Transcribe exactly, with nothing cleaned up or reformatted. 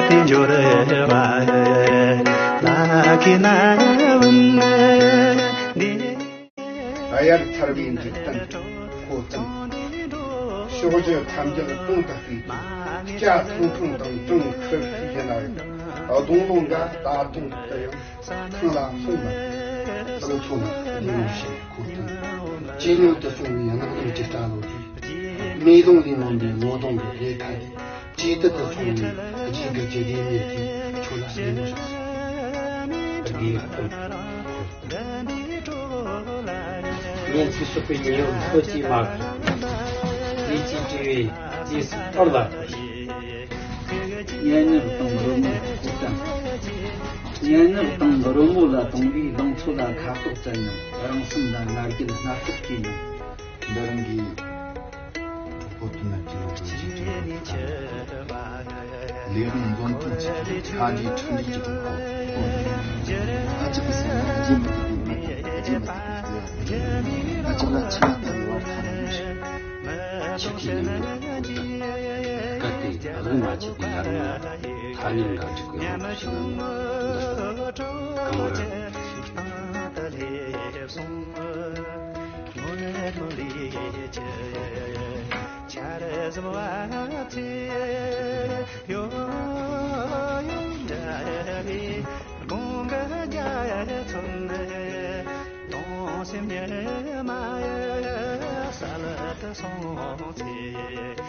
དེ་འབྱོར་བ་ལ་ཁེ་ན་བུན་འདི། དབྱར་ཐར་བའི་འཇིག་རྟེན་ཁོ་ཚང་། ཕྱོགས་བཅུ་ཐམས་ཅད་གང་དུ་སྤོས་ཀྱི། སྐྱ་ཐང་ཐང་དང་བྲང་ཁུར་ཁུར་ཡིན་ན་ཡང་། སྡོང་ལོ་འགའ་ད་དུང་དུ་ཡང་ཐང་ལ་ལྷུང་མ་ཐག། ལང་ཚོ་ནི་ལས་ངན་ཞིག་ཁོ་ཐང་། ཇེ་ཉུང་དུ་སོང་བའི་གནག་དང་ཇི་ལྟ་ལོ་དེ། མེ་ལོང་ལས་མང་བའི་ངོ་གདོང་གི་རེ་ཁ་དེ། ཇེ་དུ་དུ་སོང་བའི་རྗེས་ཀྱི་ཇེ་བདེ་མེད་དེ་ཁྱོད་ལ་ལས་ངན་ཞིག་སོང་། དགེ་བ་དང་། ཉིན་གཅིག་སོག་པོའི་ཉེ་ཡོད་ལྷོ་སྐྱེས་མ་གི། ལས་ཀྱིས་བྲེལ་བའི་རྗེས་སུ་ཐར་ལ་ཐར། སྙན་ངག་དང་རོལ་མོ་ཁོ་ཙམ། སྙན་ངག་དང་རོལ་མོ་ལ་དུངས་པའི་ལང་ཚོ་ལ་ཁ་དོག་བཙལ་མྱོང་། རང་སེམས་ལ་ང་རྒྱལ་སྣ་ཚོགས་སྐྱེས་མྱོང་། འདི་རང་གི་གྲོགས་པོ་དུ་ནག་གི་ཡོང་གི་ཅིག་ཅིག་ཡོང་གི་ཆ་ནས། ལས་རིམ་འདོན་ཐུབ་ཅིག་ཁ་འདྲའི་ཁྲིམས་འདྲའི་ཅིག་གོ། ཨ་ཅག་གི་སེམས་ལ་རྗེས་མ་ཐུབ་པའི་མི་དང་རྗེས་མ་ཐུབ་པའི་ཟེར་ཡ་དེ། ཨ་ཅག་ལ་ཆུ་ལ་ལྟ་བའི་བར་ཁ་ལ་མི་ཤེས། ཆུ་ཁྱི་ནི་མི་ཁོ་ཐག། སྐབས་དེ་དག་མ་ཆད་པའི་ཡར་ངོ་ལ་ཐ་སྙད་འགའ་འགྲིག་པའི་འོག་ཏུ་ཕྱིན་ན་འདི་ལྟར་གང་བར།